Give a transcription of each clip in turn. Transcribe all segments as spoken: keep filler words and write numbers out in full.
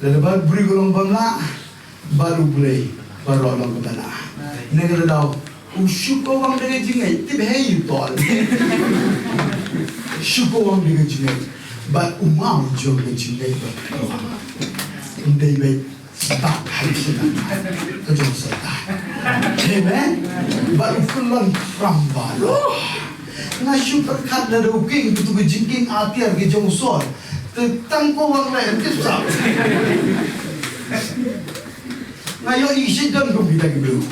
Lada bad briew ka long bym lah, bad U Blei baroh long kaba lah. Na kata ka daw, u shu kawang da ka jingngeit, tip hei u tol. Shu kawang da ka jingngeit, bad u maw jong ka jingngeit bad kawang. Ym dei bad stad ha ka jingngeit ka jong Soitan. Amen. Bad u kyllon thrang baroh. Nga shu pyrkhat lada u king, katu ka jingking atiar ka jong u Saul. Te tang ko wang leh, em, kit sap. Nga ïohi shi don kum kita ki briew.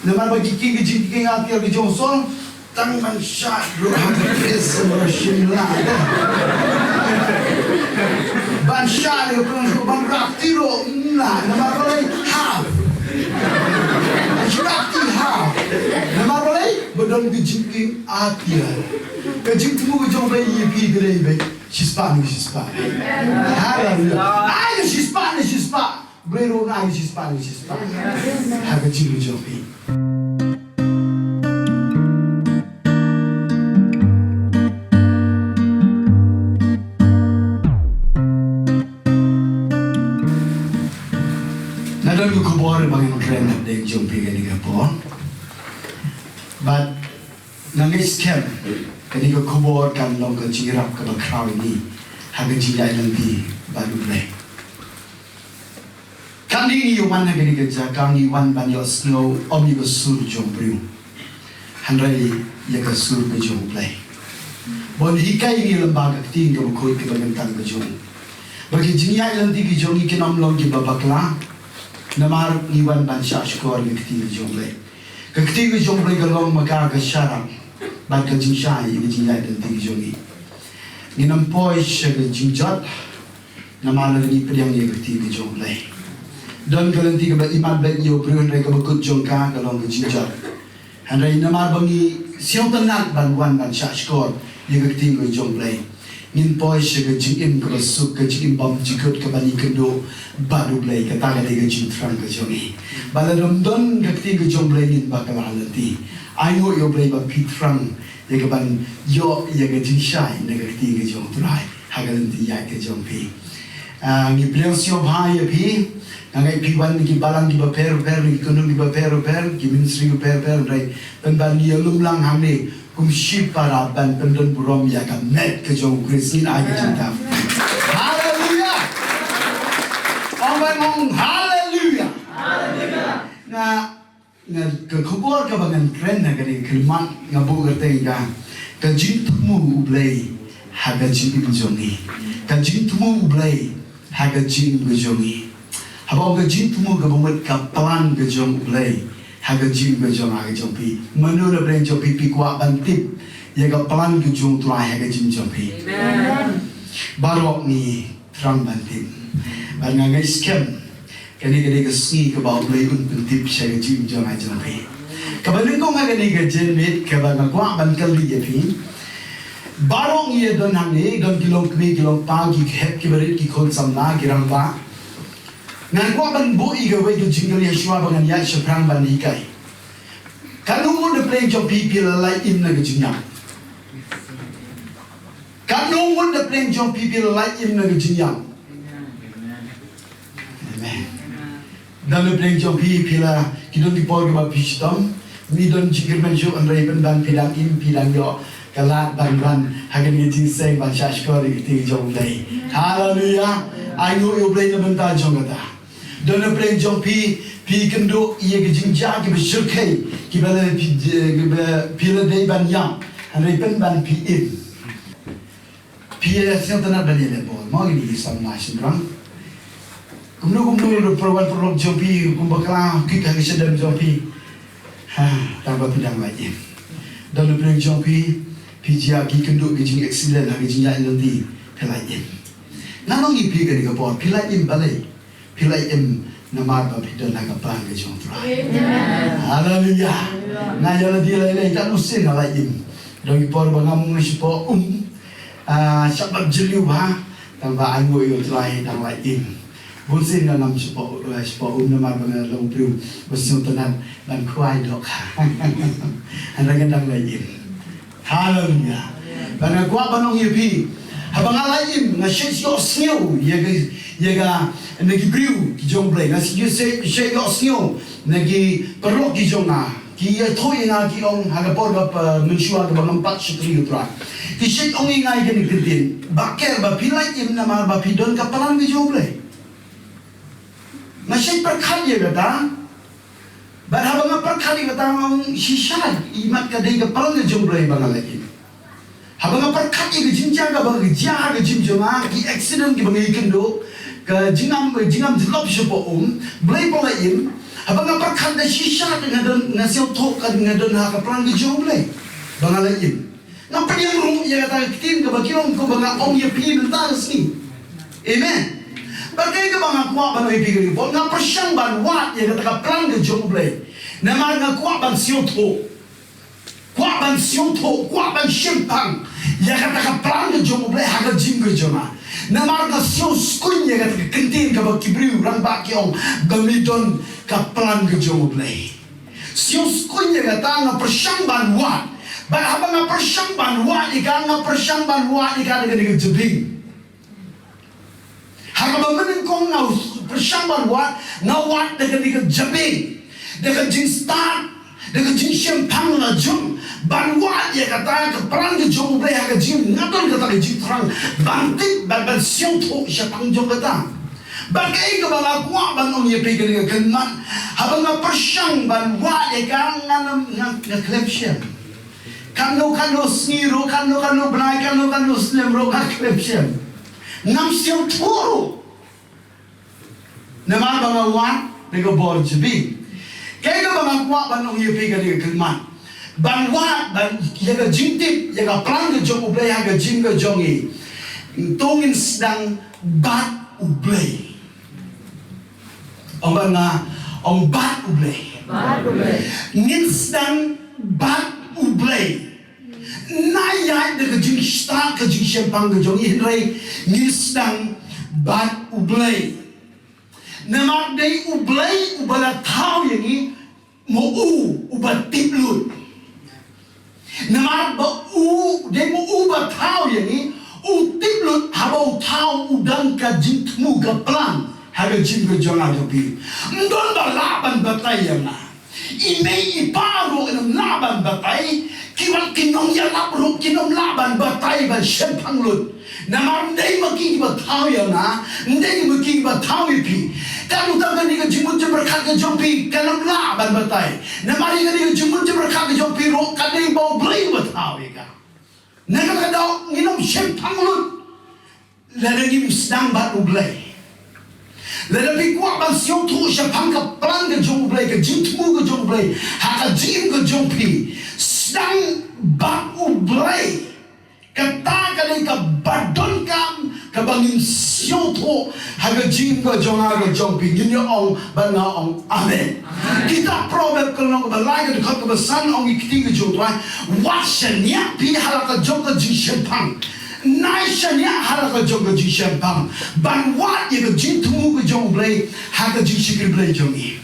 Namar ba ki king, ki jingking atiar ki jong u Saul, tang ban shad ruh ha ka face ba shim la. Ban shad ruh, ban rakti ruh, la, namar balei, half. Ban shad rakti half. Namar balei, ba don ki jingking atiar. Ka jingthmu ka jong U Blei ïa phi ka dei beit shispah ne shispah. Haleluya. Ai ka shispah ne shispah. U Blei ruh un ai ka shispah ne shispah ha ka jingim jong phi. Nga don ka khubor ba ngan kren hapdeng jong phi kane ka por. Bad nga ngeit skhem kane ka khubor kan long ka jingïarap kaba khraw ïa ngi ha ka jingïaid lynti bad U Blei. Kam dei ngi ïa wan ha kane ka jaka ngi wan ban ïohsngew ym ïa ka sur jong briew, hynrei ïa ka sur ka jong U Blei. Ban hikai ngi lem bad ka ktien kaba khuid kaba kyntang ka jong u. Ba ki jingïaid lynti ki jong ngi kin ym long kiba bakla. Namar ngi wan ban shah shkor ïa ka ktien ka jong U Blei. Ka ktien ka jong U Blei ka long ma ka ka sharang bad ka jingshai ïa ka jingïaid lynti ka jong ngi. Ngin ym poi sha ka jingjot. Namar lada ngi pdiang ïa ka ktien ka jong U Blei, don ka lynti kaba imat beit ïa u briew hynrei kaba kut jong ka ka long ka jingjot. Hynrei namar ba ngi sngewtynnat ban wan ban shah shkor ïa ka ktien ka jong U Blei, ngin poi sha ka jingim kaba suk, ka jingim bymjukut kaba ngi kynduh bad U Blei. Kata ka dei ka jingthrang ka jong ngi. Ba lada ym don ka ktien ka jong U Blei ngin bakla lynti. Ainguh ïa U Blei ba phi thrang ïa ka ban ïoh ïa ka jingshai na ka ktien ka jong U Trai ha ka lynti ïaid ka jong phi. Ah, ngi pdiang sngewbha ïa phi. Nga ngeit phi wan na ki balang kiba pher pher, na ki kynhun kiba pher pher, ki ministry kiba pher pher, hynrei pynban ngi ïalum lang hangne kum shi para ban pyndon burom ïa ka met ka jong U Khrist. Ngin ai ka jingtap. Haleluya. Ong ban ong haleluya. Nga Nga, ka khubor kaba ngan kren ha kane ka khyllipmat nga buh kyrteng ka, ka jingthmu U Blei ha ka jingim jong ngi. Ka jingthmu U Blei ha ka jingim ka jong ngi. Haba ong ka jingthmu kaba mut ka plan ka jong U Blei ha ka jingim ka jong nga ka jong phi. Mano na pdeng jong phi phi kwah ban tip ïa ka plan ka jong U Trai ha ka jingim jong phi. Amen. Baroh ngi thrang ban tip. Bad nga ngeit skhem kane ka dei ka sngi kaba U Blei un pyntip sha ka jingim jong nga jong phi. Kaba nyngkong ha kane ka janmiet kaba nga kwah ban kylli ïa phi. Baroh ngi ïa don hangne, don ki longkmie ki longkpa, ki hep ki barit, ki khun samla, ki rangbah. Nga kwah ban buh ïa kawei ka jingkylli shuwa ba ngan ïaid shaphrang ban hikai. Katno ngut na pdeng jong phi phi la lait im na ka jingïap? Katno ngut na pdeng jong phi phi la lait im na ka jingïap? Amen. Don na pdeng jong phi phi la, ki don ki por kiba phi shitom. Ym don jingkyrmen shuh hynrei pynban phi dang im, phi dang ïoh ka lad ban wan ha kane ka jingseng ban shah shkor ïa ka ktien jong U Blei. Haleluya. Ainguh ïa U Blei na bynta jong kata. Don na pdeng jong phi phi kynduh ïa ka jingjia kiba shyrkhei kiba la phi, kiba phi la dei ban ïap hynrei pynban phi im. Phi ïa sngewtynnat ban ïaleh ball mo, kine ki samla shynrang. Kumno kumno ruh para wan para lok jong phi kum bakla kit ha ka shadem jong phi. Ha, tang ba phi dang lait im. Don na pdeng jong phi phi jia ki kynduh ki jingaccident ha ki jingïaid lynti, phi lait im. Nga ong ïa phi kane ka por phi lait im balei? Phi lait im namar ba phi don ha ka plan ka jong U Trai. Amen. Haleluya. Nga ïa lade lei lei katno sien nga lait im. Don ki por ba ngam ong shapoh um. Ah, shapoh jylliew bha. Tang ba ainguh ïa U Trai dang lait im. Bun sien nga ngam shapoh, eh, shapoh um namar ba nga long briew ba sngewtynnat ban khwai dohkha. Hynrei nga dang lait im. Haleluya. Ba nga kwah ban ong ïa phi, Haba nga la im, nga shait ïohsngew ïa ka, ïa ka, na ki briew ki jong U Blei. Nga shait, shait, shait ïohsngew na ki paralok ki jong nga, ki ïathuh ïa nga, ki ong ha ka por ba, ba mynshuwa kaba ngam pat shakri ïa U Trai. Ki shait ong ïa nga ïa kane ka ktien: Bah Ker, ba phi la im namar ba phi don ka plan ka jong U Blei. Nga shait pyrkhat ïa kata. Bad haba nga pyrkhat ïa kata, nga ong, shisha, imat ka dei ka plan ka jong U Blei ba nga la im. Haba nga pyrkhat ïa ka jingjia kaba jia ha ka jingim jong nga, ki accident kiba nga ïakynduh, ka jingam, jingam jyllop shapoh um, balei ba la im. Haba nga pyrkhat, da shisha ka nga don, nga sngewthuh ka nga don ha ka plan ka jong U Blei ba nga la im. Nga pdiang ruh ïa kata ka ktien kaba ki ong, kaba nga ong ïa phi mynta ka sngi. Amen. Bad kaei kaba nga kwah ban ong ïa phi kane ka por, nga pyrshang ban wad ïa kata ka plan ka jong U Blei. Namar nga kwah ban sngewthuh. Kwah ban sngewthuh, kwah ban shemphang ïa kata ka plan ka jong U Blei ha ka jingim ka jong nga. Namar nga sngewskhem ïa kata ka ktien kaba ki briew rangbah ki ong ba me don ka plan ka jong U Blei. Sngewskhem ïa kata, nga pyrshang ban wad. Bad haba nga pyrshang ban wad ïa ka, nga pyrshang ban wad ïa ka da kane ka jabieng. Ha kaba mynnyngkong nga pyrshang ban wad, nga wad da kane ka jabieng, da ka jingstad, da ka jingshemphang la jong, ban wad ïa kata ka plan ka jong U Blei ha ka jingim, nga don kata ka jingthrang ban tip, ban, ban sngewthuh shaphang jong kata. Bad kaei kaba nga kwah ban ong ïa phi kane ka kynmaw, haba nga pyrshang ban wad ïa ka, nga, nga, nga khlem shem. Katno katno sngi ruh, katno katno bnai, katno katno snem ruh, nga khlem shem. Ngam sngewthuh ruh. Namar ba nga wad da ka bor jabieng. Kaei kaba nga kwah ban ong ïa phi kane ka kynmaw, ban wad, ban ïa ka jingtip ïa ka plan ka jong U Blei ha ka jingim ka jong ngi. To ngin sdang bad U Blei. Ong bad nga, ong bad U Blei. Bad U Blei. Ngin sdang bad U Blei. Nai ïa da ka jingstad, ka jingshemphang ka jong ngi, hynrei ngin sdang bad U Blei. Namar dei U Blei uba la thaw ïa ngi, mo u uba tip lut. Namar ba u, dei mo u ba thaw ïa ngi, u tip lut, haba u thaw u don ka jingthmu ka plan ha ka jingim ka jong nga jong phi. Ym don ba lah ban batai ïa nga. I mei i pa ruh ym lah ban batai, ki wan ki nongïalap ruh kin ym lah ban batai ban shemphang lut. Namar ym dei ma ki ba thaw ïa nga, ym dei ma ki ba thaw ïa phi. Ka mut kane ka jingmut jingpyrkhat ka jong phi kan ym lah ban batai. Namar ïa kane ka jingmut jingpyrkhat ka jong phi ruh ka dei ba U Blei ba thaw ïa ka. Na kata ka daw ngin ym shemphang lut lada ngim sdang bad U Blei. Lada phi kwah ban sngewthuh shaphang ka plan ka jong U Blei, ka jingthmu ka jong U Blei ha ka jingim ka jong phi, sdang bad U Blei. Kata ka dei kaba donkam kaba ngin sngewthuh ha ka jingim ka jong nga ka jong phi. Ngin ïa ong bad nga ong amen. Kitab Proverb ka lynnong kaba lai ka dkhot kaba san ong ïa kti ka jong U Trai: Wat shaniah phi ha la ka jong ka jingshemphang. Nai shaniah ha la ka jong ka jingshemphang ban wad ïa ka jingthmu ka jong U Blei ha ka jingshakri Blei jong ngi.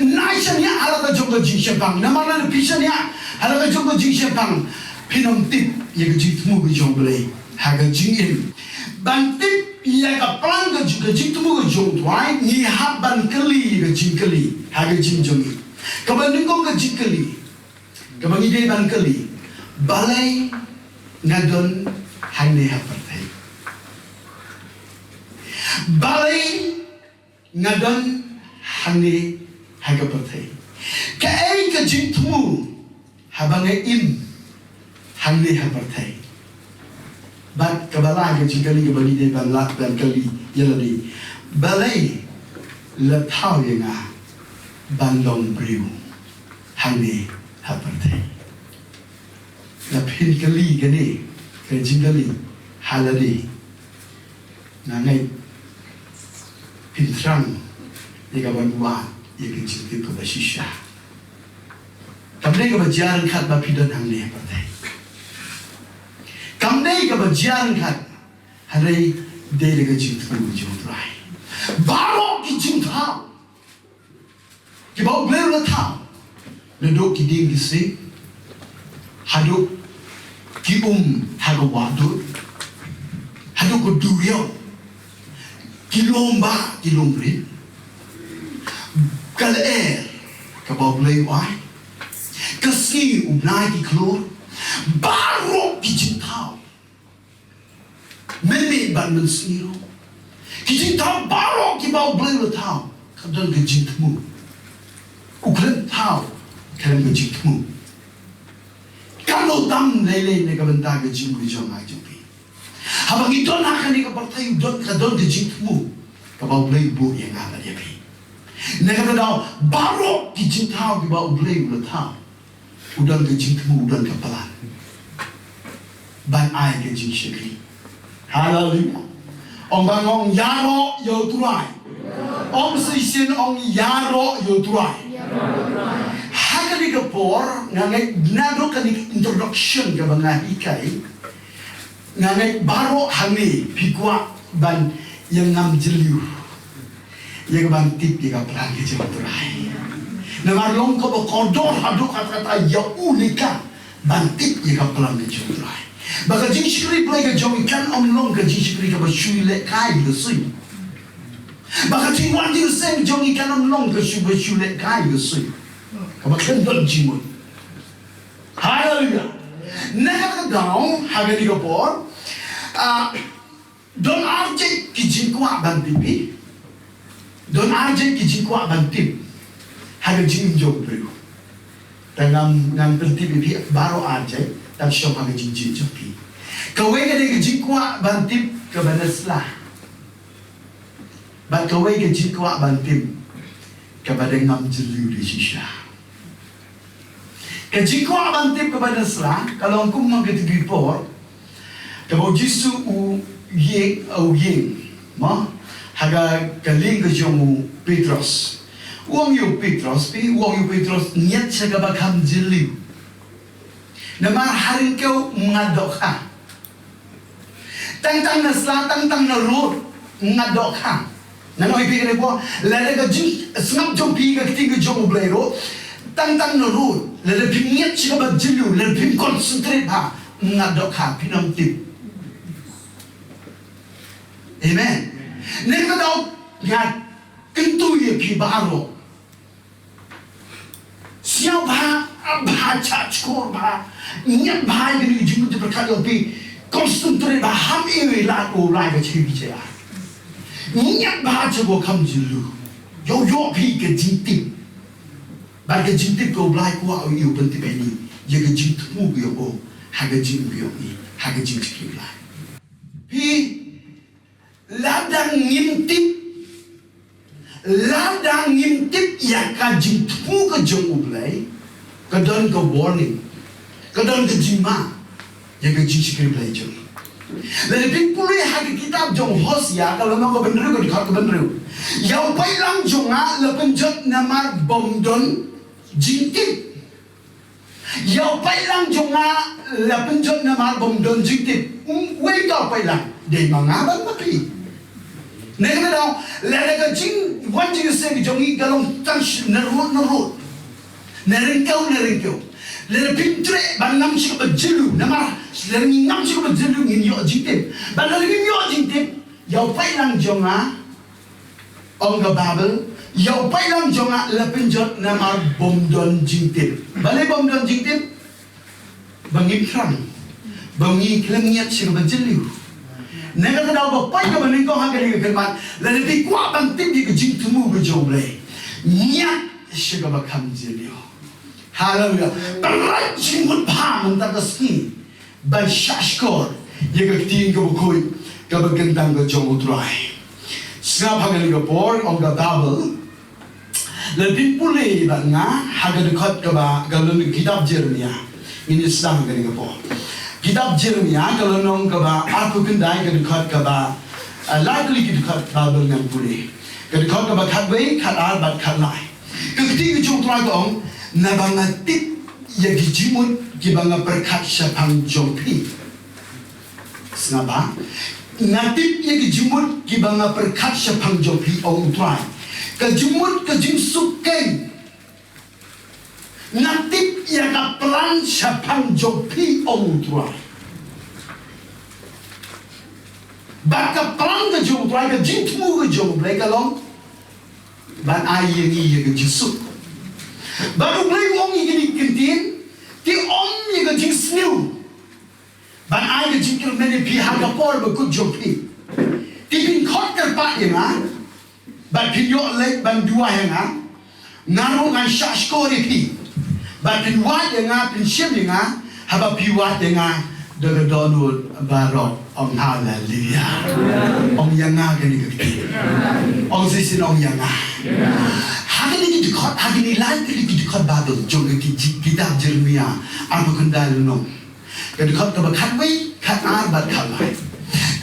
Nai shaniah ha la ka jong ka jingshemphang. Namar lada phi shaniah ha la ka jong ka jingshemphang, phin ym tip ïa ka jingthmu ka jong U Blei ha ka jingim. Ban tip ïa ka plan ka jong, ka jingthmu ka jong U Trai, ngi hap ban kylli ïa ka jingkylli ha ka jingim jong ngi. Kaba nyngkong ka jingkylli kaba ngi dei ban kylli: Balei nga don hangne ha pyrthei? Balei nga don hangne ha ka pyrthei? Kaei ka jingthmu haba nga im hangne ha pyrthei? Bad kaba lai ka jingkylli kaba ngi dei ban lah ban kylli ïa lade: Balei la thaw ïa nga ban long briew hangne ha pyrthei? Lada phin kylli kane ka jingkylli ha lade, nga ngeit phin thrang ïa ka ban wad ïa ka jingtip kaba shisha. Kam dei kaba jia ryngkat ba phi don hangne ha pyrthei. Kam dei kaba jia ryngkat, hynrei dei da ka jingthmu ka jong U Trai. Baroh ki jingthaw kiba U Blei u la thaw, naduh ki dieng ki siej haduh ki um ha ka wah dud, Ka duriaw, ki lum bah, ki lum briew, ka lyer kaba U Blei u ai, ka sngi, u bnai, ki khlur, baroh ki jingthaw, mynmiet bad mynsngi ruh, ki jingthaw baroh kiba U Blei u la thaw, ka don ka jingthmu. U khlem thaw, khlem ka jingthmu. Ka long tam lei lei na ka bynta ka jingmut jong nga jong phi. Haba ngi don ha kane ka pyrthei, u don, ka don ka jingthmu kaba U Blei u buh ïa nga bad ïa phi. Na kata ka daw, baroh ki jingthaw kiba U Blei u la thaw, u don ka jingthmu, u don ka plan ban ai ka jingshakri. Haleluya. Ong ba ngin ïaroh ïa U Trai. Ong sa shisien, ong ïaroh ïa U Trai. Ha kane ka por, nga ngeit naduh kane ka introduction kaba nga hikai, nga ngeit baroh hangne phi kwah ban ïa ngam jylliew ïa kaban tip ïa ka plan ka jong U Trai. Namar long kaba kordor haduh katta katta ïa u lei ka ban tip ïa ka plan ka jong U Trai. Ba ka jingshakri Blei ka jong ngi kan ym long ka jingshakri kaba shu lehkai ka suiñ. Ba ka jingwan jingseng jong ngi kan ym long ka shu, ba shu lehkai ka suiñ, kaba khlem don jingmut. Haleluya. Na kata ka daw, ha kane ka por, ah, don arjait ki jingkwah ban tip ïa phi. Don arjait ki jingkwah ban tip ha ka jingim jong u briew. Te ngam, ngam pyntip ïa phi baroh arjait, tang shong ha ka jingjied jong phi. Kawei ka dei ka jingkwah ban tip kaba na sla. Bad kawei ka jingkwah ban tip kaba dei ngam jylliew da shisha. Ka jingkwah ban tip kaba na sla ka long kum ma kata ka por kaba U Jisu u ïeng, u ïeng, mo, ha ka, ka lieng ka jong u Petros. U ong ïa u Petros, phi, u ong ïa u Petros, ngiat sha kaba kham jylliew. Namar ha ryngkew ym nga dohkha. Tang tang na sla, tang tang na rud, nga dohkha. Ngan ong ïa phi kane, lada ka jingsngap jong phi ka ktien ka jong U Blei ruh, tang tang na rud, lada phim ngiat sha kaba jylliew, lada phim concentrate bha, nga dohkha, phin ym tip. Amen. Nangta daw nga kyntu ïa phi baroh. Sngewbha, bha, shahshkor bha. Ngiat bha ïa kane ka jingmut jingpyrkhat jong phi. Concentrate bha, ham ïa u lai, u lai ka jingbitar. Ngiat bha sha kaba kham jylliew. Ïoh, ïoh phi ka jingtip. Bad ka jingtip ka U Blei kwah u ïoh pyntip ïa ngi ïa ka jingthmu ka jong u ha ka jingim ka jong ngi, ha ka jingshakri Blei. Phi Lada ngim tip, lada ngim tip ïa ka jingthmu ka jong U Blei, ka don ka warning, ka don ka jingma ïa ka jingshakri Blei jong ngi. Lada phi pule ha ka kitab jong Hosea, ka lynnong kaba hynriew, ka dkhot kaba hynriew. Ïa u paidlang jong nga la pynjot namar bym don jingtip. Ïa u paidlang jong nga la pynjot namar bym don jingtip. Um, uei uta u paidlang? Dei ma nga bad ma phi. Nangta daw, lada ka jingwan jingseng jong ngi ka long tang sh-, na rud na rud, na ryngkew na ryngkew, lada phim treh ban ngam sha kaba jylliew, namar lada ngi ngam sha kaba jylliew ngin ïoh jingtip. Bad lada ngim ïoh jingtip, ïa u paidlang jong nga, ong ka Baibl, ïa u paidlang jong nga la pynjot namar bym don jingtip. Balei bym don jingtip? Ba ngim thrang, ba ngi khlem ngiat sha kaba jylliew. Nangta daw, ka poi kaba nyngkong ha kane ka khyrmat, lada phi kwah ban tip ïa ka jingthmu ka jong U Blei, ngiat sha kaba kham jylliew. Haleluya. Pynlait jingmut bha mynta ka sngi ban shahshkor ïa ka ktien kaba khuid kaba kyntang ka jong U Trai. Sngap ha kane ka por, ong ka Baibl. Lada phin pule bad nga ha ka dkhot kaba, ka lynnong kitab Jeremiah. Ngin ïa sdang ha kane ka por. Kitab Jeremiah ka lynnong kaba arphew khyndai, ka dkhot kaba, ah, lai tylli ki dkhot Baibl ngan pule. Ka dkhot kaba khatwei, khatar bad khatlai. Ka ktien ka jong U Trai ka ong, naba nga tip ïa ki jingmut kiba nga pyrkhat shaphang jong phi. Sngap bha. Nga tip ïa ki jingmut kiba nga pyrkhat shaphang jong phi, ong U Trai. Ka jingmut ka jingsuk keiñ. Nga tip ïa ka plan shaphang jong phi, ong U Trai. Bad ka plan ka jong U Trai, ka jingthmu ka jong U Blei ka long ban ai ïa ngi ïa ka jingsuk. Bad U Blei u ong ïa kine ki ktien, te ym ïa ka jingsniew ban ai ka jingkyrmen ïa phi ha ka por ba kut jong phi. Te phin khot kyrpad ïa nga, bad phin ïoh leit ban duwai ïa nga. Nga ruh ngan shah shkor ïa phi. Bad phin wad ïa nga, phin shim ïa nga. Haba phi wad ïa nga da ka dohnud baroh. Ong haleluya. Ong ïa nga kane ka ktien. Ong shisien, ong ïa nga. Ha kine ki dkhot, ha kine lai tylli ki dkhot Baibl jong ka ki-, kitab Jeremaïah arphew khyndai lynnong. Ka dkhot kaba khatwei, khatar bad khatlai.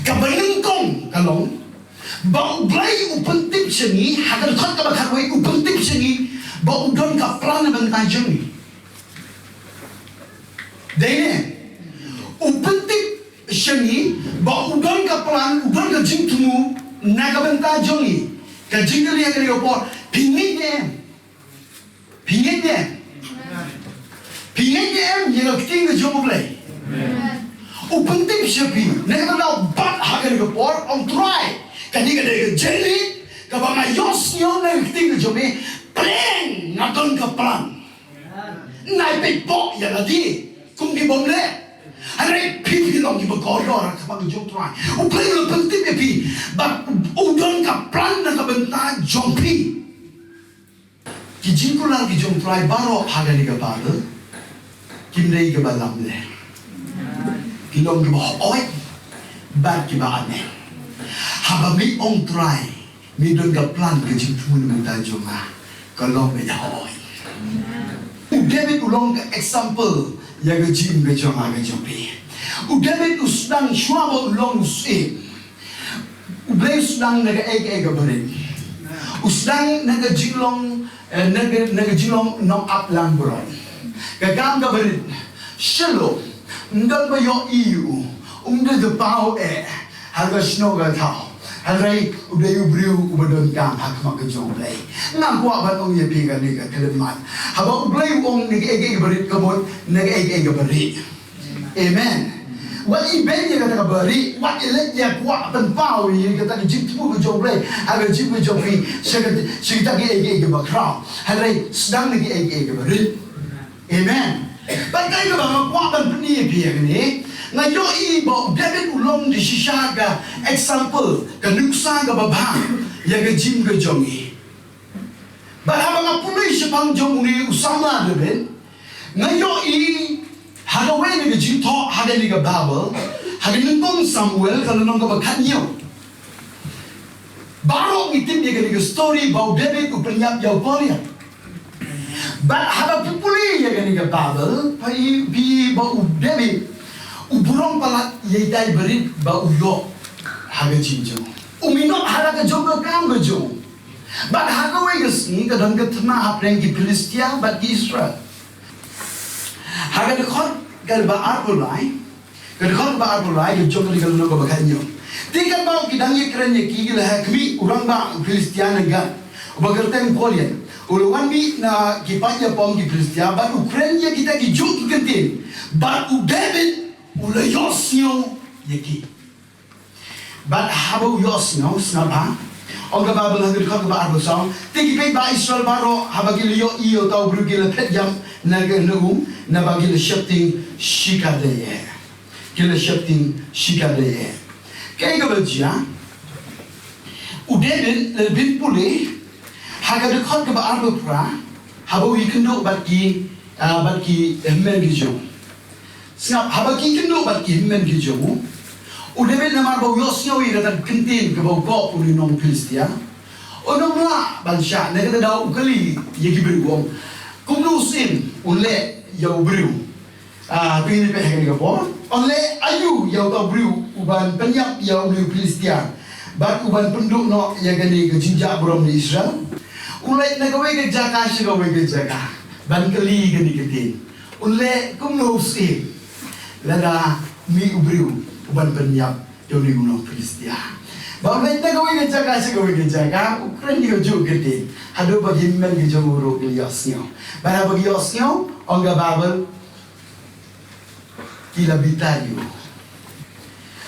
Kaba nyngkong ka long ba U Blei u pyntip sha ngi, ha ka dkhot kaba khatwei u pyntip sha ngi ba u don ka plan na bynta jong ngi. Dei ne, u pyntip sha ngi ba u don ka plan, u don ka jingthmu na ka bynta jong ngi. Ka jingkylli ha kane ka por, phi ngeit ne em? Phi ngeit ne em? Phi ngeit ne em ïa ka ktien ka jong U Blei? U pyntip sha phi, na kata ka daw bad ha kane ka por, ong Trai, kane ka dei ka jingkylli kaba nga ïohsngew na ka ktien ka jong me, pyrshang nga don ka plan. Nai peit bok ïa lade kum ki bym leh. Hynrei phi phi long kiba kordor ha khmat ka jong U Trai. U Blei u la pyntip ïa phi ba u don ka plan na ka bynta jong phi. Ki jingkular ki jong U Trai baroh ha kane ka Baibl kim dei kiba lamler. Ki long kiba hooid bad kiba amen. Haba me ong Trai, me don ka plan ka jingthmu na ka bynta jong nga, ka long kaba hooid. U David u long ka example ïa ka jingim ka jong nga ka jong phi. U David u sdang shuwa ba u long u syiem. U Blei u sdang na kaei kaei kaba rit. U sdang na ka jinglong, eh, na ka, na ka jinglong nongap langbrot. Ka kam kaba rit. Shalom. Ym don ba ïohi ïa u. Um dei da paw eh ha ka shnong ka thaw. Hynrei u dei u briew uba donkam ha khmat ka jong U Blei. Nga kwah ban ong ïa phi kane ka khyllipmat. Haba U Blei u ong na kaei kaei kaba rit, ka mut na kaei kaei kaba rieh. Amen. Wat ibeiñ ïa kata kaba rieh, wat ileh ïa kwah pynpaw ïa kata ka jingthmu ka jong U Blei ha ka jingim ka jong phi sha kata, sha kata kaei kaei kaba khraw. Hynrei sdang na kaei kaei kaba rieh. Amen. Bad kaei kaba nga kwah ban pyni ïa phi hangne, nga ïohi ba u David u long da shisha ka example, ka nuksa kaba bha ïa ka jingim ka jong ngi. Bad haba nga pule shaphang jong une u samla David, nga ïohi ha kawei na ka jingthoh ha kane ka Baibl, ha ka nyngkong Samuel ka lynnong kaba khathynñiew. Baroh ngi tip ïa kane ka story ba u David u pynïap ïa u Goliath. Bad haba phi pule ïa kane ka Baibl, phi, phi ba u David u burom palat ïa itai barit ba u ïoh ha ka jingim jong u. U minot ha la ka jong ka kam ka jong u. Bad ha kawei ka sngi ka don ka thma hapdeng ki Philistia bad ki Israel. Ha ka dkhot kaba arphew lai, ka dkhot kaba arphew lai ka jong kane ka lynnong kaba khathynñiew. Te katba ki dang ïakren ïa ki, ki la heh khmih u rangbah u Philistia na Gath, uba kyrteng Goliath. U la wan mih na ki paid ïapom ki Philistia bad u kren ïa kita ki juh ki kyntien. Bad u David u la ïohsngew ïa ki. Bad haba u ïohsngew, sngap bha. Ong ka Baibl ha ka dkhot kaba arphew saw, te ki paidbah Israel baroh haba ki la ïohi ïa uta u briew ki la phet ïap na ka, na u, naba ki la sheptieng shikatdei eh. Ki la sheptieng shikatdei eh. Kaei kaba jia, u David, lada phin pule ha ka dkhot kaba arphew phra, haba u ïakynduh bad ki, ah, bad ki hynmen ki jong u. Sngap, haba ki kynduh bad ki hynmen ki jong u, u David namar ba u ïohsngew ïa kata ka kyntien kaba u koh une u nong Philistia, un ym lah ban shah, na kata ka daw u kylli ïa ki briew, u ong, kumno u syiem un leh ïa u briew, ah, peit ne peit ha kane ka por, un leh aïu ïa uta u briew uban pynïap ïa une u Philistia bad uban pynduh noh ïa kane ka jingjah burom na Israel? U leit na kawei ka jaka sha kawei ka jaka ban kylli kane ka ktien. Un leh kumno u syiem lada mih u briew uban pynïap ïa une u nong Philistia? Ba u leit na kawei ka jaka sha kawei ka jaka, u kren ïa kajuh ka ktien haduh ba ki hynmen ki jong u ruh ki ïohsngew. Bad haba ki ïohsngew, ong ka Baibl, ki la bitar ïa u.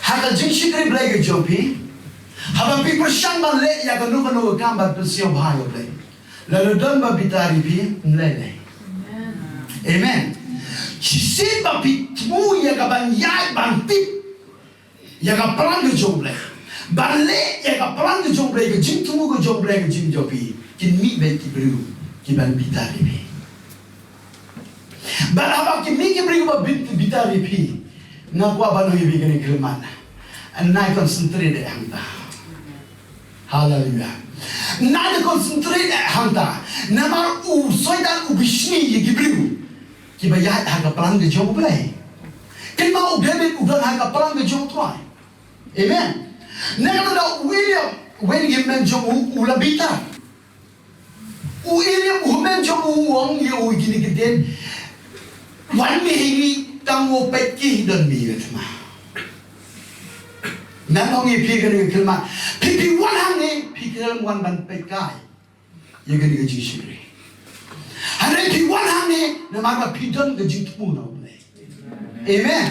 Ha ka jingshakri Blei ka jong phi, haba phi pyrshang ban leh ïa kano kano ka kam ban pynsngewbha ïa u Blei, lada don ba bitar ïa phi, ym lei lei. Amen. Shisien ba phi thmu ïa ka ban ïaid ban tip ïa ka plan ka jong u Blei, ban leh ïa ka plan ka jong u Blei, ka jingthmu ka jong u Blei ka jingim jong phi, kin mih beit ki briew kiban bitar ïa phi. Bad haba kin mih ki briew ba bit bitar ïa phi, nga kwah ban ong ïa phi kane ka khyllipmat, nai concentrate hangta. Haleluya. Nai concentrate hangta. Namar u Soitan u bishni ïa ki briew kiba ïaid ha ka plan ka jong u Blei. Kynmaw, u David u don ha ka plan ka jong u Trai. Amen. Nangta da u Eliab, u hynmen jong u, u la bitar. U Eliab u hynmen jong u u ong ïa u kine ki ktien: Wan mih hangne, tang u peit ki don mih ïa ka thma. Ngan ong ïa phi kane ka khyllipmat, phi, phi wan hangne, phi khlem wan ban peit kai ïa kane ka jingshakri. Hynrei phi wan hangne namar ba phi don ka jingthmu na u Blei. Amen.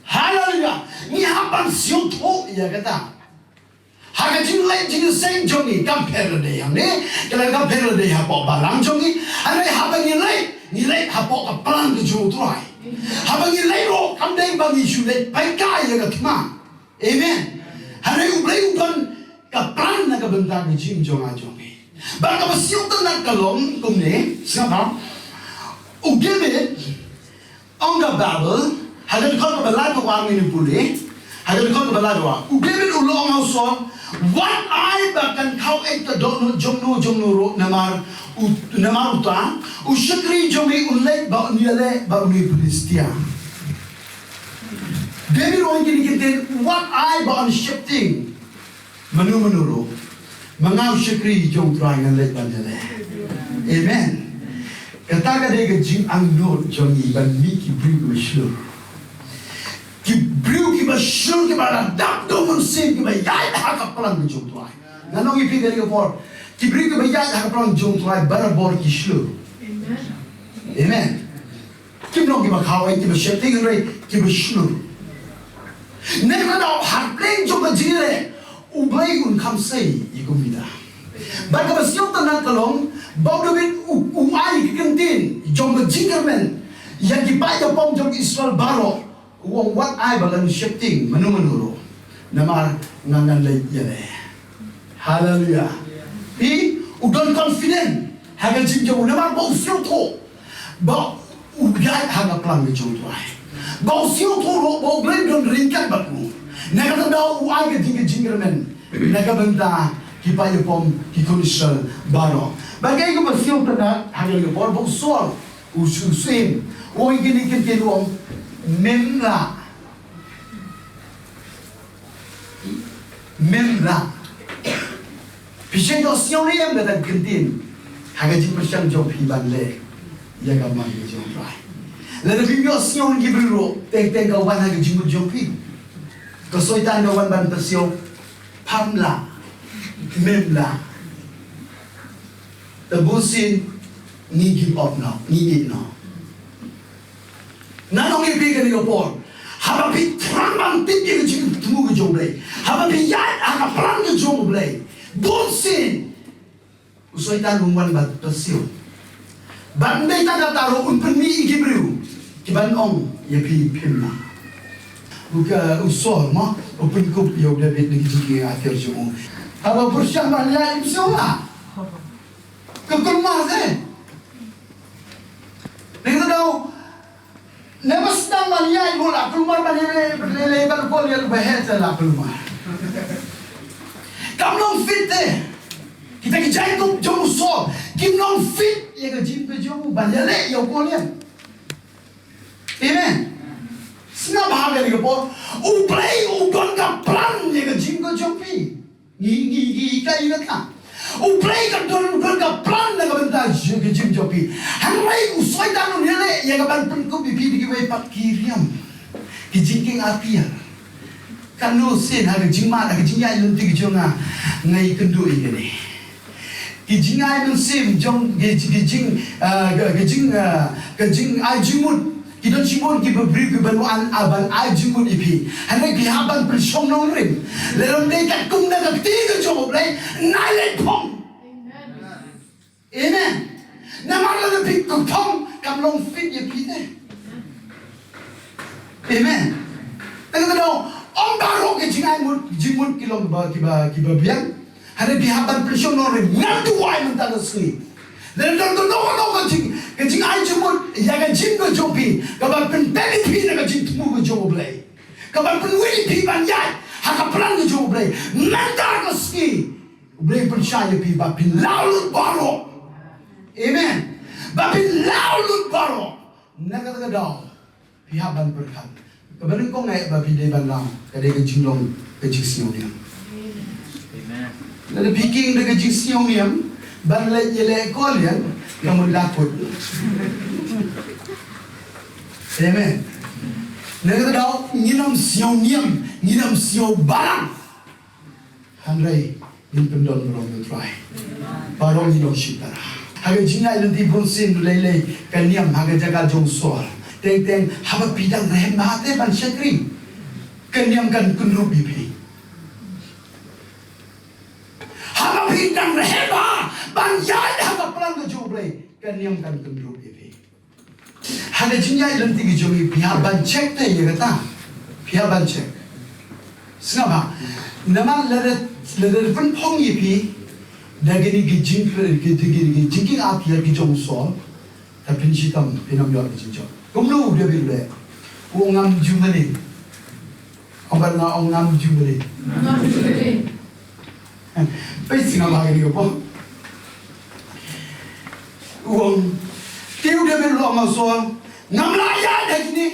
Haleluya. Ngi hap ban sngewthuh ïa kata. Ha ka jingleit jingïaseng jong ngi, kam pher lada dei hangne, ka la kam pher lada dei hapoh balang jong ngi. Hynrei haba ngi leit, ngi leit hapoh ka plan ka jong u Trai. Haba ngi leit ruh, kam dei ba ngi shu leit peit kai ïa ka thma. Amen. Hynrei u Blei u don ka plan na ka bynta ka jingim jong nga jong phi. Bad kaba sngewtynnat ka long kumne, sngap bha. U David, ong ka Baibl, ha ka dkhot kaba lai ka wah, ngin ïa pule, ha ka dkhot kaba lai ka wah, u David u la ong ha u Saul: Wat ai ba kan khaw eit ka dohnud jong no jong no ruh, namar u, namar uta u shakri jong ngi un leit ba un ïaleh bad une u Philistia. David u ong kine ki ktien: Wat ai ba un sheptieng mano mano ruh, ma nga u shakri jong u Trai ngan leit ban ïaleh. Amen. Kata ka dei ka jingangnud jong ngi ban mih ki briew kiba shlur. Ki briew kiba shlur, kiba la dap da u Mynsiem, kiba ïaid ha ka plan ka jong u Trai. Ngan ong ïa phi kane ka por, ki briew kiba ïaid ha ka plan jong u Trai barabor ki shlur. Amen. Kim long kiba khaw eit, kiba sheptieng, hynrei kiba shlur. Nangta da ha pdeng jong ka jingïaleh, u Blei un kham sei ïa ka umida. Bad kaba sngewtynnat ka long ba u David u, u ai ka kyntien jong ka jingkyrmen ïa ki paid pom jong Israel baroh. U ong: Wat ai ba kan sheptieng mano mano ruh, namar nga ngan leit ïaleh. Haleluya. Phi, u don confident ha ka jingim jong u namar ba u sngewthuh ba u ïaid ha ka plan ka jong u Trai. Ba u sngewthuh ruh ba u Blei u don ryngkat bad u. Na kata daw u ai ka jing, ka jingkyrmen na ka bynta ki paid pom, ki khun Israel baroh. Bad kaei kaba sngewtynnat ha kane ka por, ba u Saul u shu sngewthuh, u ong kine ki ktien, u ong: Mem lah. Mem lah. Phi shait ïohsngew ne em kata ka ktien ha ka jingpyrshang jong phi ban leh ïa ka mon ka jong u Trai? Lada phim ïohsngew na ki briew ruh, teng teng ka wan ha ka jingmut jong phi. Ka Soitan ka wan ban pynsngew: Pham lah. Mem lah. Te bunsien ngi give up noh, ngi ïeit noh. Ngan ong ïa phi kane ka por, haba phi thrang ban tip ïa ka jingthmu ka jong u Blei, haba phi ïaid ha ka plan ka jong u Blei, bunsien u Soitan um wan ban pynsngew. Bad ym dei tang kata ruh, un pynmih ïa ki briew kiban ong ïa phi phim lah. U ka, u Saul mo, u pynkup ïa u David na ki jingkieng atiar jong u. Haba pyrshang ban ïaid, um sngew lah. Ka kulmar te. Nangta daw, naba sdang ban ïaid ruh la kulmar, ban ïaleh, ban ïaleh, ban ïaleh, ban ïaleh, ban ïaleh, ban ïaleh. Kam long fit te. Kita ki jaiñkup jong u Saul kim long fit ïa ka jingim ka jong u ban ïaleh ïa u Goliath. Amen. Sngap bha kane ka por. U Blei u don ka plan ïa ka jingim ka jong phi. Ngi, ngi, ngi, ka, ngi, ka. U Blei ka don, u don ka plan na ka bynta ka jingim jong phi. Hynrei u Soitan un ïaleh ïa ka ban pynkup ïa phi da kiwei pat ki riam, ki jingkieng atiar. Katno sien ha ka jingmad, ha ka jingïaid lynti ka jong nga, nga ïakynduh ïa kane. Ki jingai mynsiem jong, ki, ki jing, ah, ka, ka jing, ah, ka jingai jingmut. Don shibun kiba briew kiba wan, ah, ban ai jingmut ïa phi. Hynrei phi hap ban pynshong nongrim. Lada ym dei katkum da ka kti ka jong U Blei, nai leit phong. Amen. Namar lada phi phong kam long fit ïa phi te. Amen. Te ka daw, ym baroh ki jingai mut, jingmut ki long ba, kiba, kiba biang. Hynrei phi hap ban pynshong nongrim, ngan duwai mynta ka sngi. Lada don kano kano ka jing, ka jingai jingmut ïa ka jingim ka jong phi, kaban pyntep ïa phi na ka jingthmu ka jong U Blei, kaban pynwit ïa phi ban ïaid ha ka plan ka jong U Blei, mynta ka sngi U Blei un pynshai ïa phi ba phin law lut baroh. Amen. Ba phin law lut baroh. Na kata ka daw, phi hap ban pyrkhat. Kaba nyngkong eh ba phi dei ban law, ka dei ka jinglong ka jingsngewniam. Amen. Lada phi king da ka jingsngewniam, ban leit ïaleh ko liang, ka mut la kut. Amen. Na kata ka daw, ngin ym sngewniam, ngin ym sngewbalang. Hynrei ngin pyndon baroh ïa U Trai. Baroh ngin long shipara. Ha ka jingïaid lynti bunsien lei lei ka niam ha ka jaka jong u Saul. Teng teng haba phi dang rhem bha te ban shakri, ka niam kan kynrup ïa phi. Haba phi dang rhem bha ban ïaid ha ka plan ka jong U Blei, ka niam kan kynrup ïa phi. Ha ka jingïaid lynti ka jong ngi phi hap ban check te ïa kata. Phi hap ban check. Sngap bha. Namar lada, lada pynphong ïa phi da kine ki jing, ki, ki, ki jingkieng atiar ki jong u Saul, te phin shitom, phin ym ïoh ka jingjop. Kumno u David u leh? U ong ngam ju mane. Ong ba nga ong ngam ju mane. Ngam ju mane. Peit sngap bha kane ka por. U ong, te u David u la ong ha u Saul, ngam lah ïaid ha kine.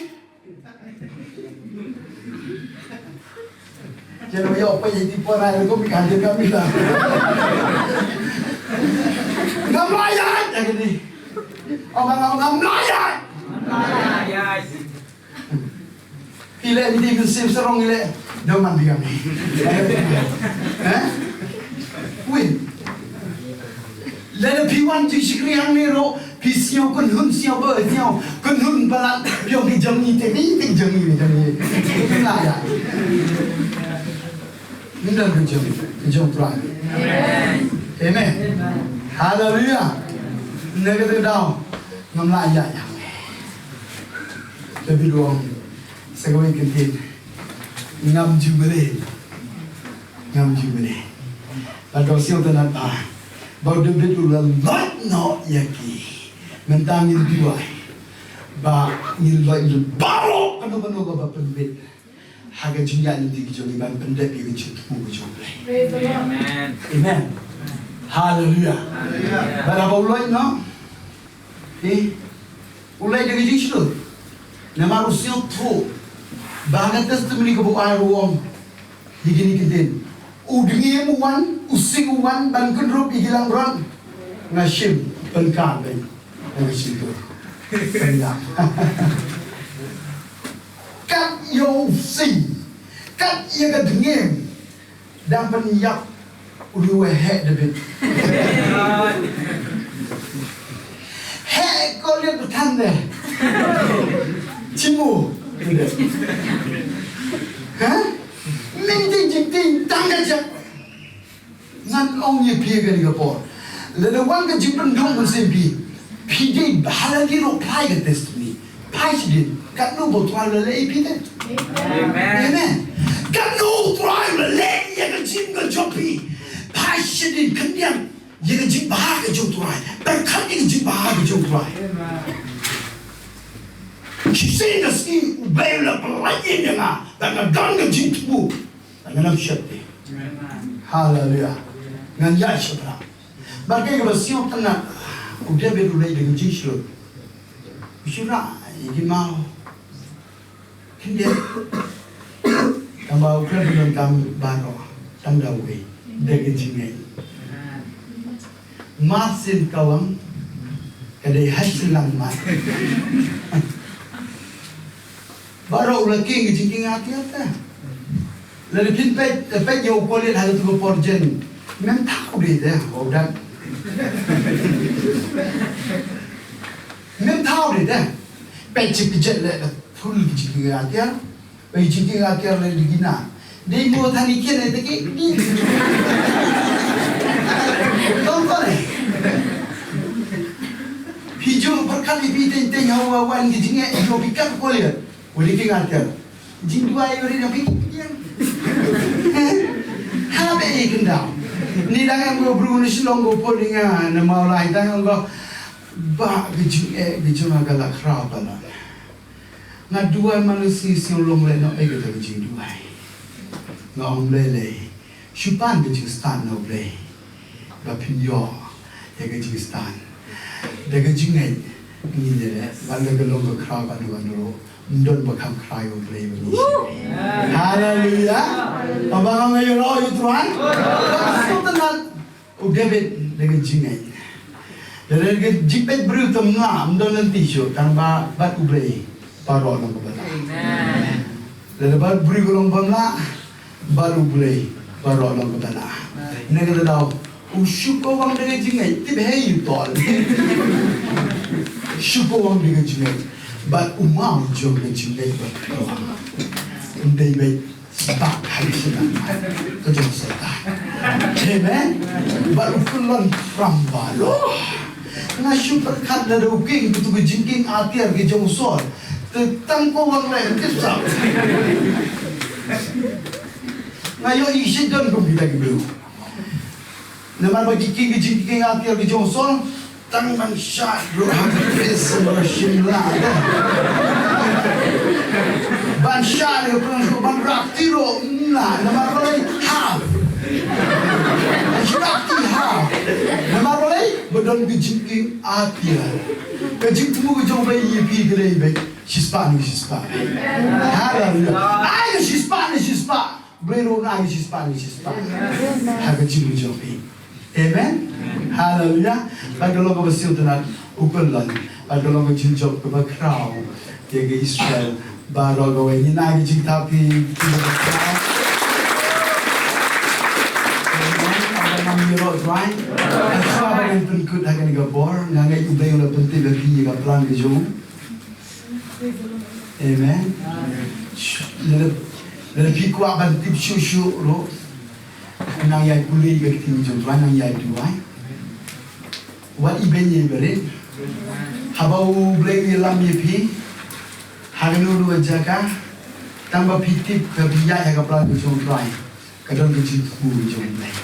Ïa u ïa u peit ïa ki por ai ko phi kan ïa ka mi la. Ngam lah ïaid ha kine. Ong ba nga ong ngam lah ïaid. Phi leh lynti mynsiem sarong, phi leh da man phi kam. Eh? Win. Lada phi wan jingshakri hangne ruh, phi sngew kynhun, sngew ba, sngew kynhun palat, phi ong ki jong ngi te, ngi te ki jong ngi, jong ngi. Phi la ïa. Ngi don ka jong, ka jong Trai. Amen. Amen. Hallelujah. Ngi ka daw. Ngam lah ïa ïa. David u ong sa kawei ka ktien, ngam ju mane. Ngam ju mane. Bad ka sngewtynnat bha ba u David u la lait noh ïa ki. Mynta ngin duwai ba ngin lait lut baroh kano kano kaba pynbit ha ka jingïaid lynti ka jong ngi ban pyndep ïa ka jingthmu ka jong U Blei. Praise the Lord. Amen. Amen. Hallelujah. Hallelujah. Bad haba u lait noh, eh, u lait da ka jingshlur. Namar u sngewthuh ba ka testimony kaba u ai ruh u ong ïa kine ki ktien. U dngiem u wan, u sing u wan ban kynrup ïa ki langbrot. Nga shim, pynkhar beit na ka shyntur. Pynïap. Kat ïa u sing, kat ïa ka dngiem, dang pynïap u dei u heh David. Heh ko liat bthan de. Chimu. Ha? Ning ting jingting tang ka jaka. Ngan ong ïa phi kane ka por. Lada wan ka jingpyndonkam mynsiem phi, phi dei ba ha la ki ruh phai ka testimony. Phai shadien. Katno ba u Trai u la leh ïa phi te. Amen. Amen. Katno u Trai u la leh ïa ka jingim ka jong phi. Phai shadien, khyndiat ïa ka jingbha ka jong u Trai. Pyrkhat ïa ka jingbha ka jong u Trai. Amen. Shisien ka sngi U Blei u la pynlait ïa nga ba nga don ka jingthmu. Ngan ym sheptieng. Haleluya. Ngan ïaid shaphrang. Bad kaei kaba sngewtynnat, u David u leit da ka jingshlur. U shu rah ïa ki maw. Khyndiat. Tangba u khlem donkam baroh. Tang da uwei. Da ka jingngeit. Mar sien kawang ka dei ha sien lang mar. Baroh u la king ka jingkieng atiar te. Lada phin peit, peit ïa u Goliath ha katu ka por jen. Mem thaw de te, u dang. Mem thaw de te. Peit shi kjat leh ka thul ki jingkieng atiar. Ba ki jingkieng atiar leh di gina. Dei mo than i kien ai te ki. Tong tong eh. Phi ju pyrkhat i phi teng teng hawa wan ki jingeh i ju phi kat ko liat. Wa di kieng atiar. Jingduwai wa ri na phi kieng. Ha be i kendam. Ni dang em go bru ni Shillong go pon ni nga na Mawlai dang em go. Ba ka jingeh ka jong nga ka la khraw palat. Nga duwai man la sngi sngew long leh noh ei kata ka jingduwai. Nga ong Blei lei, shu pan ka jingstad na U Blei. Ba phin ïoh ïa ka jingstad. Da ka jingngeit ngin ïaleh, ba la ka long ka khraw ka duwai na ruh. Ym don ba kham khraw ïa U Blei ba ngi. Haleluya. Ba ba nga ïoh ïa U Trai. Ba ka sngewtynnat. U David da ka jingngeit. Da ka jingpeit briew te ym lah, ym don lynti shuh, tang ba bad U Blei baroh long kaba lah. Amen. Da ka bad briew ka long bym lah, bad U Blei baroh long kaba lah. Na kata daw, u shu kawang da ka jingngeit, tip hei u tol. Shu kawang da ka jingngeit, bad u maw jong ka jingngeit bad u kawang. Ym dei beit Sbak ha ki sdang ka jong Soitan. Amen. Bad u kyllon pram baroh. Nga shu pyrkhat lada u kieng katu ka jingkieng atiar ka jong u Saul. Te tang ko wan leh kit sap. Nga ïohi shi don kum kita ki briew. Namar ba ki kieng ki jingkieng atiar ki jong u Saul, tang ban shad ruh ha ka dress ba shim lah. Ban shad ruh, ban, ban rakti ruh ym lah, namar balei? Half. Ban shad rakti half. Namar balei? Ba don ki jingkieng atiar. Ka jingthmu ka jong U Blei ïa phi ka dei beit shispah ne shispah. Haleluya. Ai shispah ne shispah. Briew ruh ngi shispah, ngi shispah. Ha ka jingmut jong phi. Amen. Haleluya. Bad ka long kaba sngewtynnat u kyllon. Bad ka long ka jingjop kaba khraw ïa ka Israel baroh kawei. Ngin ai ka jingthaw phi. Amen. Aba nam ïaroh Trai. Shuwa ba ngan pynkut ha kane ka por, nga ngeit U Blei u la pyntip ïa phi ïa ka plan ka jong u. Amen. Lada, lada phi kwah ban tip shuh shuh ruh, nang ïai pule ïa ka ktien jong U Trai, nang ïai duwai. Wat ibeiñ ïa barit. Haba U Blei u ïalam ïa phi ha kano kano ka jaka, tang ba phi tip, ba phi ïaid ha ka plan ka jong U Trai. Ka don ka jingthmu ka jong U Blei.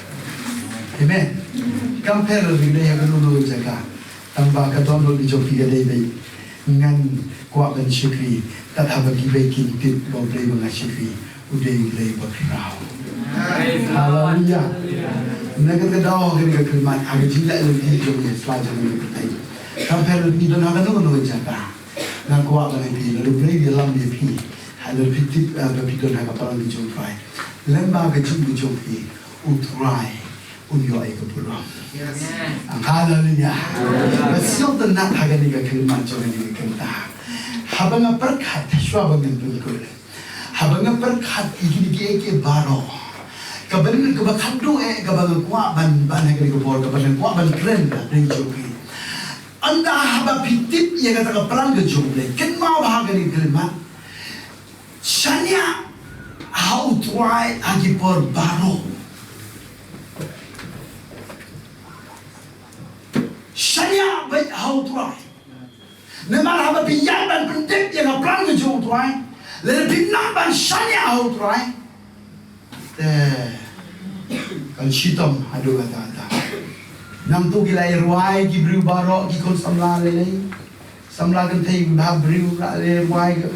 Amen. Kam pher lada dei ha kano kano ka jaka. Tang ba ka dohnud ka jong phi ka dei beit, ngan kwah ban shakri. Tat haba kiwei kin tip ba U Blei ba nga shakri, u dei U Blei ba khraw. Haleluya. Na kata ka daw ha kane ka khyllipmat, ha ka jingïaid lynti jong ngi, sla jong ngi ka pyrthei. Kam pher lada phi don ha kano kano ka jaka. Nga kwah ban ong ïa phi, lada U Blei u ïalam ïa phi, ha lada phi tip, eh, ba phi don ha ka plan ka jong U Trai, lem bad ka jingim ka jong phi, U Trai un ïoh ïa ka burom. Yes. Haleluya. Ba sngewtynnat ha kane ka khyllipmat jong kane ka kynta. Haba nga pyrkhat, shuwa ba ngan pynkut, haba nga pyrkhat ïa kine kiei kiei baroh, kaba, kaba khatduh eh kaba nga kwah ban, ban ha kane ka por, kaba nga kwah ban kren ha kane ka jong phi. Ynda haba phi tip ïa kata ka plan ka jong U Blei, kynmaw ba ha kane ka khyllipmat, shaniah ha U Trai ha ki por baroh. Shaniah beit ha U Trai. Namar haba phi ïaid ban pyntip ïa ka plan ka jong U Trai, lada phi nang ban shaniah ha U Trai, te kan shitom haduh katta katta. Nangta ki la ïa rwai ki briew baroh, ki khun samla lei lei. Samla kynthei, ba briew la ïa rwai ka.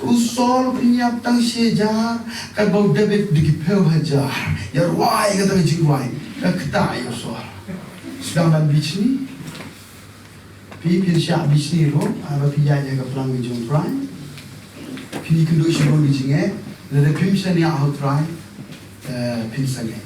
U Saul pynïap tang shi hajar, katba u David da ki phew hajar. Ïa rwai kata ka jingrwai. Ka ktah ïa u Saul. Sdang ban bishni. Phi phin shah bishni ruh, haba phi ïaid ha ka plan ka jong U Trai. Phin ïakynduh shibun ki jingeh, lada phim shaniah ha U Trai, eh, phin sangeh.